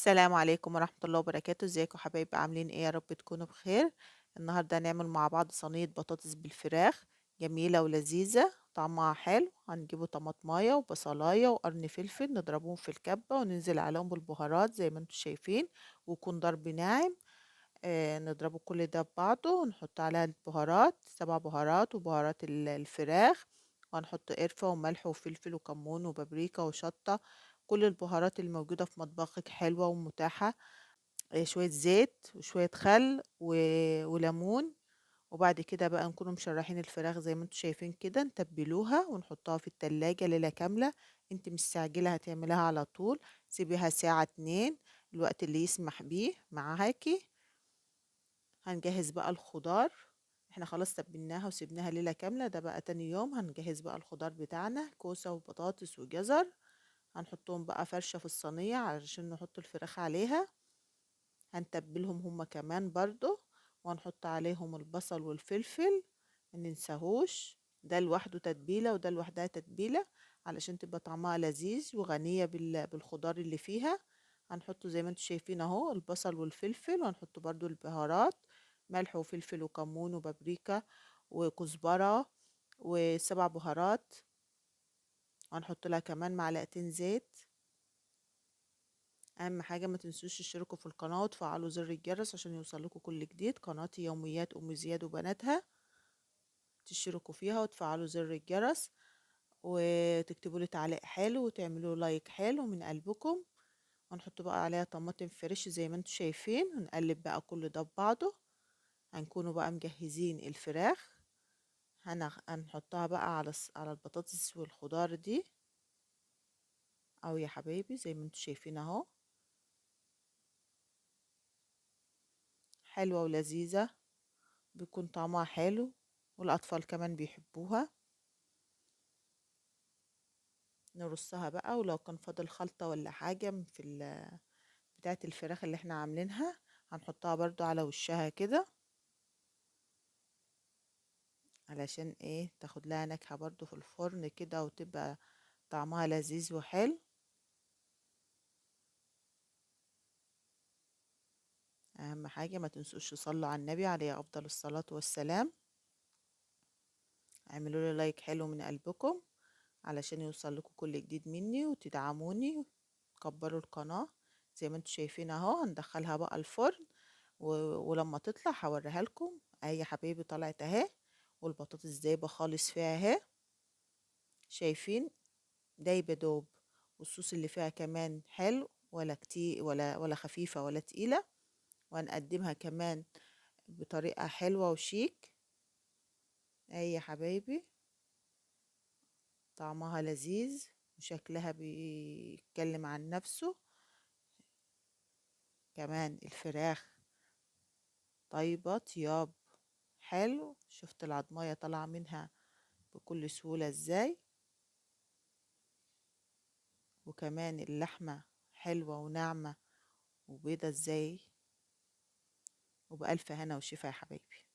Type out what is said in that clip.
السلام عليكم ورحمة الله وبركاته. ازيكم حبايبي؟ عاملين ايه؟ يا رب تكونوا بخير. النهاردة هنعمل مع بعض صينية بطاطس بالفراخ جميلة ولذيذة، طعمها حلو. هنجيبوا طماطماية وبصلاية وقرن فلفل، نضربهم في الكبة وننزل عليهم بالبهارات زي ما انتم شايفين، ويكون ضرب ناعم. نضربه كل ده ببعضه ونحط عليها البهارات، 7 بهارات وبهارات الفراخ، وهنحط قرفة وملح وفلفل وكمون وبابريكا وشطة، كل البهارات الموجودة في مطبخك حلوة ومتاحة. شوية زيت وشوية خل وليمون. وبعد كده بقى نكونوا مشرحين الفراخ زي ما انتم شايفين كده، نتبلوها ونحطها في التلاجة ليلة كاملة. انت مستعجلة هتعمليها على طول، سيبيها ساعة 2 الوقت اللي يسمح بيه معاكي. هنجهز بقى الخضار، احنا خلاص تبلناها وسيبناها ليلة كاملة. ده بقى تاني يوم هنجهز بقى الخضار بتاعنا، كوسة وبطاطس وجزر. هنحطهم بقى فرشة في الصينية علشان نحط الفراخ عليها. هنتبلهم هما كمان برضو، وهنحط عليهم البصل والفلفل، ما ننساهوش، ده لوحده تتبيلة وده لوحدها تتبيلة علشان تبقى طعمها لذيذ وغنية بالخضار اللي فيها. هنحطه زي ما انتم شايفين اهو البصل والفلفل، وهنحط برضو البهارات، ملح وفلفل وكمون وبابريكا وكزبرة و7 بهارات. وهنحط لها كمان معلقتين زيت. اهم حاجة ما تنسوش تشتركوا في القناة وتفعلوا زر الجرس عشان يوصلكوا كل جديد. قناتي يوميات ام زياد وبناتها، تشتركوا فيها وتفعلوا زر الجرس وتكتبوا لي تعليق حلو وتعملوا لايك حلو من قلبكم. هنحط بقى عليها طماطم fresh زي ما انتم شايفين، ونقلب بقى كل ده ببعضه. هنكونوا بقى مجهزين الفراخ، هنحطها بقى على البطاطس والخضار دي اهو يا حبايبي زي ما انتم شايفين اهو، حلوة ولذيذة، بيكون طعمها حلو والأطفال كمان بيحبوها. نرصها بقى، ولو كان فاضل خلطة ولا حاجة في بتاعة الفراخ اللي احنا عاملينها هنحطها برضو على وشها كده علشان تاخد لها نكهة برضو في الفرن كده وتبقى طعمها لذيذ وحلو. اهم حاجة ما تنسوش تصلوا على النبي عليه افضل الصلاة والسلام. اعملوا لي لايك حلو من قلبكم علشان يوصل لكم كل جديد مني وتدعموني وتكبروا القناة. زي ما انتم شايفين اهو هندخلها بقى الفرن، ولما تطلع هوريها لكم. اهي يا حبايبي طلعت اهي، والبطاطس دايبه خالص فيها اهي، شايفين دايبه دوب، والصوص اللي فيها كمان حلو، ولا كتير ولا خفيفه ولا تقيله. وهنقدمها كمان بطريقه حلوه وشيك. اهي يا حبايبي طعمها لذيذ وشكلها بيتكلم عن نفسه. كمان الفراخ طيبة طياب حلو، شفت العضماية طالعة منها بكل سهولة ازاي. وكمان اللحمة حلوة وناعمة وبيضة ازاي. وبألف هنا وشفا يا حبايبي.